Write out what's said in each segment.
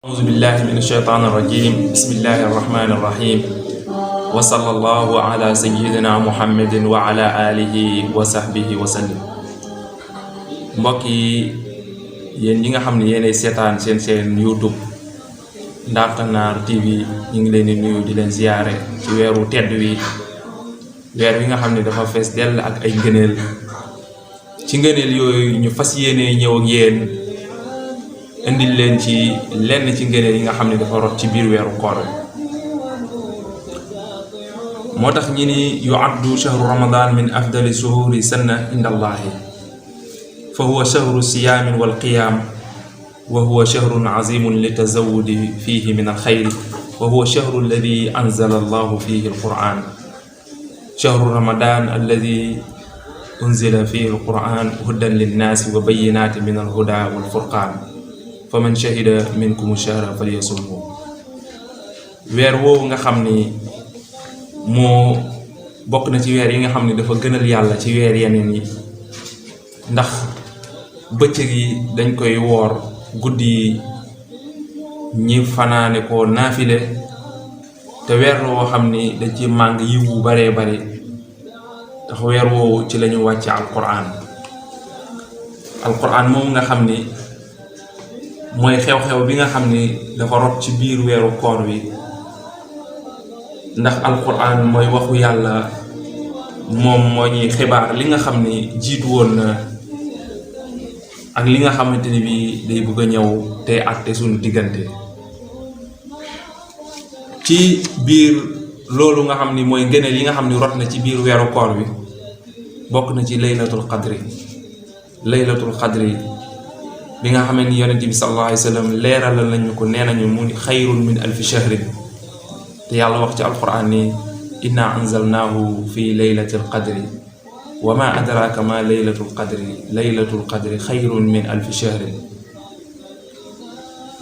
أعوذ بالله من الشيطان الرجيم بسم الله الرحمن الرحيم وصلى الله على سيدنا محمد وعلى آله وصحبه وسلم. mbokk yi yéen ñi nga xam ne yéenay seetaan seen YouTube Ndartannar TV ñu ngi leen di nuyu di leen ziyaare ci weeru tedd wi weer wi nga xam ne dafa fees dell ak ay ngëneel ci ngëneel yooyu ñu fas yéene ñëw ak yéen indil leen ci lenn ci ngëneel yi nga xam ne dafa rot ci biir weeru koor moo tax ñi ni yu'addu shahru ramadan min afdali shuhuri sanna inda allahi fa huwa shahru siyaamin wal qiyaam wa huwa shahrun azimun li tazawudi fihi min alxayri wa huwa shahru alladi anzala allahu fihi alquran shahru ramadan alladi unzila fihi alquran hudan linnaasi wa bayyinatin min alhuda walfurqaan faman shahida minkum shahra falyasumhu. weer woowu nga xam ni moo bokk na ci weer yi nga xam ni dafa gënal yàlla ci weer yeneen yi, ndax bëccëg yi dañ koy woor, guddi yi ñi fanaane ko naafile, te weer la woo xam ni dañ ci màng yiwu baree bari, ndax weer woowu ci lañu wàcce alquran moom nga xam ni mooy xew-xew bi nga xam ni dafa rot ci biir weeru koor wi, ndax alquran mooy waxu yàlla, moom moo ñuy xibaar li nga xam ni jiitu woon na ak li nga xamante ni bi day bëgg a ñëw te àtte suñu diggante. ci biir loolu nga xam ni mooy ngëneel yi nga xam ni rot na ci biir weeru koor wi, bokk na ci laylatul qadri bi nga xamee ni yonent bi sallallahu alayhi wa sallam leeralal nañu ko, nee nañu mu ni xayrun min alfi shahrin, te yàlla wax ci alquran ni inna anzalnaahu fi laylatil qadri wa ma adraka ma laylatul qadri xayrun min alfi shahrin.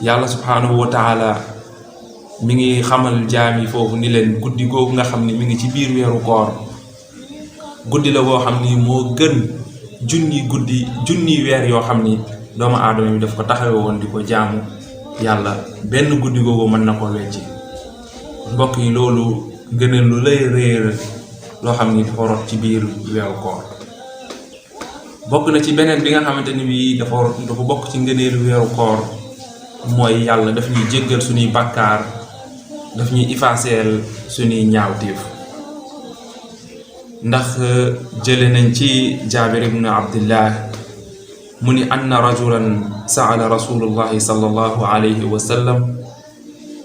yàlla subhanahu wa taala mi ngi xamal jaam yi foofu ni leen guddi googu nga xam ni mi ngi ci biir weeru koor, guddi la boo xam ni moo gën junni weer yoo xam ni doomu aadama bi daf ko taxawe woon di ko jaamu yàlla, benn guddi googu mën na ko wecci. mbokk yi loolu gënal lu lay réer loo xam ni dafa rot ci biir weeru koor. bokk na ci beneen bi nga xamante ni bii dafa bokk ci ngëneelu weeru koor, mooy yàlla daf ñuy jéggal suñuy bàkkaar, daf ñuy ifaseel suñuy ñaawteef. ndax jële nañ ci Jaabir ibn Abdillah mu ni anna rajulan sa'ala rasulullahi sallallahu alayhi wa sallam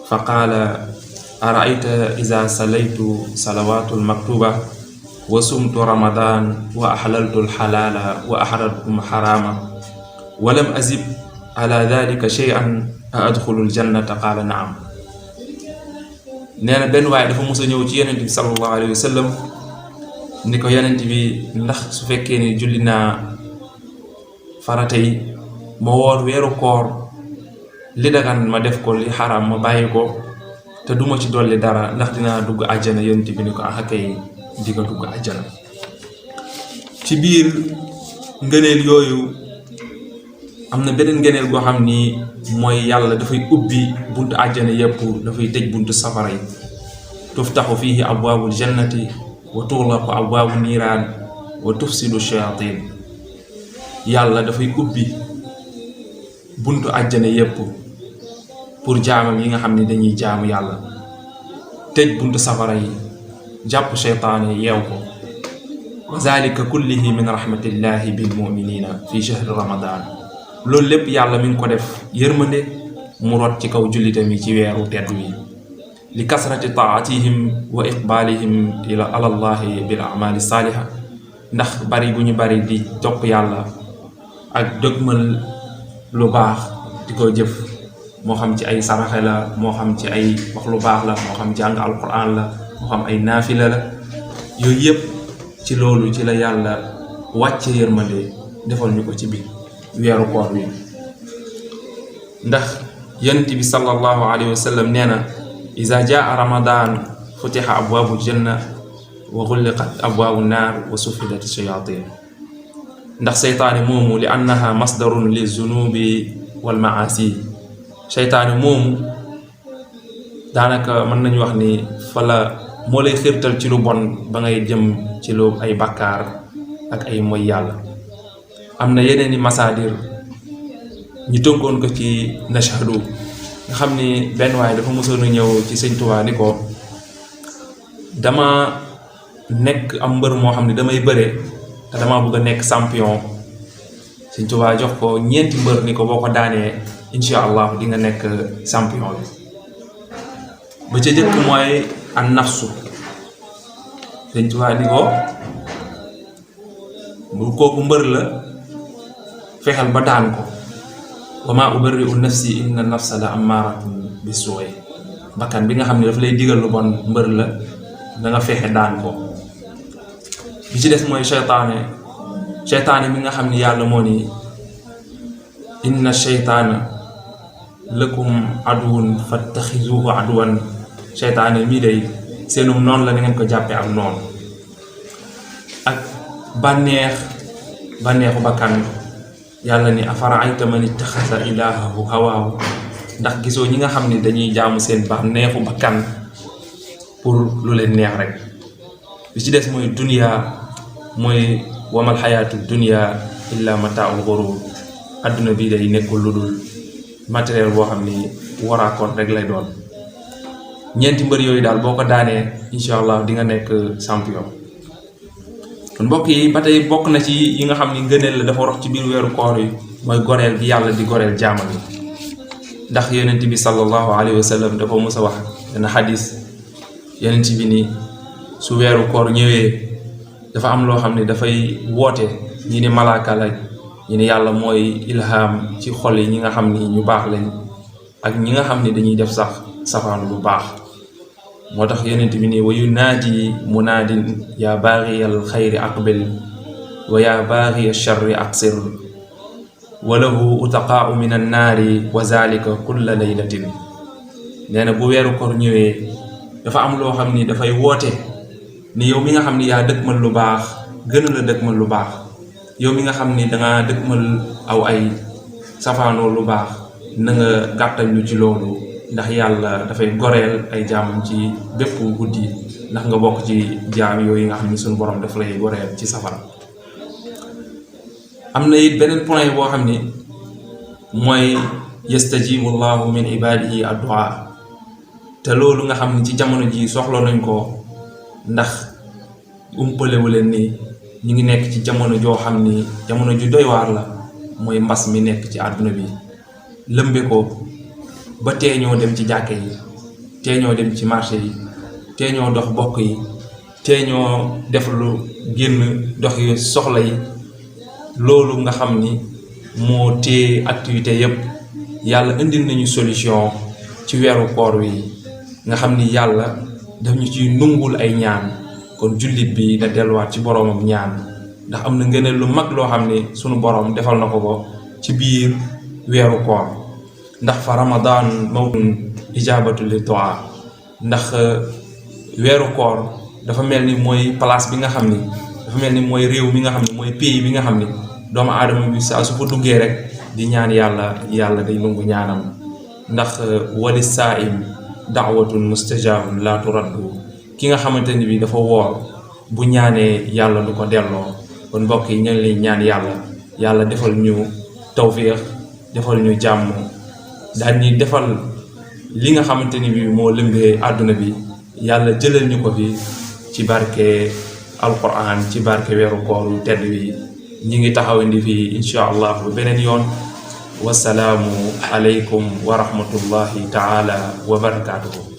fa qaala ara'ayta iza salaytu salawatul maktuba wa sumtu ramadan wa ahlaltu alhalala wa ahramtu harama wa lam azib ala dhalika shay'an a adkhulu aljannata qaala na'am. nee na benn waaye dafa mos a ñëw ci yonent bi sallallahu alayhi wa sallam ni ko yonent bi, ndax su fekkee ni julli naa farata yi, ma woor weeru koor, li dagan ma def ko, li xaraam ma bàyyi ko, te duma ci dolli dara, ndax dinaa dugg àjjana? yonent bi ni ko kay di nga dugg àjjana. ci biir ngëneel yooyu am na beneen ngëneel goo xam ni mooy yàlla dafay ubbi buntu àjjana yépp, dafay tëj buntu safara yi. tuftaxu fiihi abwaabul jannati wa tuxlaqu abwaabu niiraan wa tufsidu shayatin. yàlla dafay ubbi buntu àjjana yépp pour jaamam yi nga xam ne dañuy jaamu yàlla, tëj buntu safara yi, jàpp seytaane yeew ko. wa zalika kullihi min rahmatillahi bil muminina fi shahri ramadan. loolu lépp yàlla mi ngi ko def yërmande mu rot ci kaw jullitam yi ci weeru tedd wi, li kasrati taatihim wa iqbalihim ila alallahi bil amali saaliha. ndax bari gu ñu bari di topp yàlla ak dëgmal lu baax di ko jëf, moo xam ci ay saraxe la, moo xam ci ay wax lu baax la, moo xam jàng alquran la, moo xam ay naafila la, yooyu yëpp ci loolu ci la yàlla wàcce yërmande defal ñu ko ci biir weeru koor wi. ndax yonent bi sallallahu alayhi wa sallam nee na iza jaa ramadan futiha abwaabu janna wa ghulliqat abwaabu naar wa sufidat shayatin. ndax seytaane moomu li annaha masdarun li zunubi wal maasi seytaane moomu daanaka mën nañu wax ni fa la moo lay xirtal ci lu bon ba ngay jëm ci lu ay bàkkaar ak ay moy yàlla. am na yeneeni masaadir ñu tënkoon ko ci nashhadu nga xam ni benn waaye dafa mësoon a ñëw ci Sëñ Tuubaa ni ko dama nekk am mbër moo xam ne damay bëre te dama bëgg a nekk champion. Sëñ Tuubaa jox ko 4 mbër ni ko boo ko daanee insha allah di nga nekk champion bi. ba ca jëkk mooy an nafsu. Sëñ Tuubaa ni ko bu kooku mbër la fexeel ba daan ko. wa maa ubarri'u nafsi inna nafsa la ammaaratun bis-suu'i. bakkan bi nga xam ne daf lay digal lu bon mbër la da nga fexe daan ko. bi ci des mooy seytaane mi nga xam ni yàlla moo ni inna seytaana lakum aduwwun fattaxizuuhu aduwwan. seytaane mii day seenum noonu la na ngeen ko jàppee am noonu. ak bànneexu bakkan yàlla ni afara'ayta man ittaxaza ilaahahu hawaahu. ndax gisoo ñi nga xam ni dañuy jaamu seen bànneexu bakkan pour lu leen neex rek. li ci des mooy dunya mooy wamal xayaatu dunya illa mataaul ghurur. adduna bii day nekkul lu dul matériel boo xam ni waraakoon rek lay doon. 4 mbër yooyu daal boo ko daanee incha allah di nga nekk champion. kon mbokk yi ba tey bokk na ci yi nga xam ni ngëneel la dafa rox ci biir weeru koor yi mooy goreel gi yàlla di goreel jaamam yi. ndax yonent bi sallallahu alayhi wa sallam dafa mës a wax dana xadis yonent bi ni su weeru koor ñëwee dafa am loo xam ne dafay woote. ñi ne malaaka la, ñi ne yàlla mooy ilham ci xol yi ñi nga xam ni ñu baax lañ ak ñi nga xam ni dañuy def sax safaan lu baax. moo tax yonent bi ni wa yunaadi munaadin yaa baaxiyal xayri aqbil wa yaa baaxiya sharri aqsir wa lahu utaqaau min annaari wa zalika kulla laylatin. nee na bu weeru koor ñëwee dafa am loo xam ni dafay woote ni yow mi nga xam ni yaa dëkkmal lu baax gën a la dëkkmal lu baax. yow mi nga xam ni danga dëkkmal aw ay safaanoo lu baax na nga gàttal ñu ci loolu ndax yàlla dafay goreel ay jaamam ci bépp guddi ndax nga bokk ci jaam yooyu nga xam ni suñu borom daf lay goreel ci safara. am na it beneen point boo xam ni mooy yastajibu llahu min ibadihi addu'a. te loolu nga xam ni ci jamono ji soxla nañ ko ndax umpalewu leen ni ñu ngi nekk ci jamono joo xam ni jamono ju doy waar la. mooy mbas mi nekk ci àdduna bi lëmbe ko ba tee ñoo dem ci jàkke yi, tee ñoo dem ci marché yi, tee ñoo dox bokk yi, tee ñoo def lu génn dox yu soxla yi. loolu nga xam ni moo téye activité yépp yàlla indil nañu solution ci weeru koor wi nga xam ni yàlla daf ñu ci nungul ay ñaan. kon jullit bi da delluwaat ci boroomam ñaan ndax am na ngëneel lu mag loo xam ni sunu boroom defal na ko ci biir weeru koor. ndax fa ramadan mawtun ijabatu li du'a. ndax weeru koor dafa mel ni mooy place bi nga xam ni dafa mel ni mooy réew mi nga xam ni mooy pays bi nga xam ni doomu aadama bi saa su fa duggee rek di ñaan yàlla day lungu ñaanam. ndax wali saa'im da'watun mustajabun la turaddu. ki nga xamante ni bi dafa woor bu ñaanee yàlla du ko delloo. kon mbokk yi ñu ngi lay ñaan yàlla defal ñu tawfiix, defal ñu jàmm, daal ñuy defal li nga xamante ni bi moo lëmbee àdduna bi yàlla jëlal ñu ko fi ci barke alquran, ci barke weeru koor yu tedd wi. ñi ngi taxawandi fi insha allah ba beneen yoon. wasalaamu aleykum wa rahmatullahi taala wa barakaatuhu.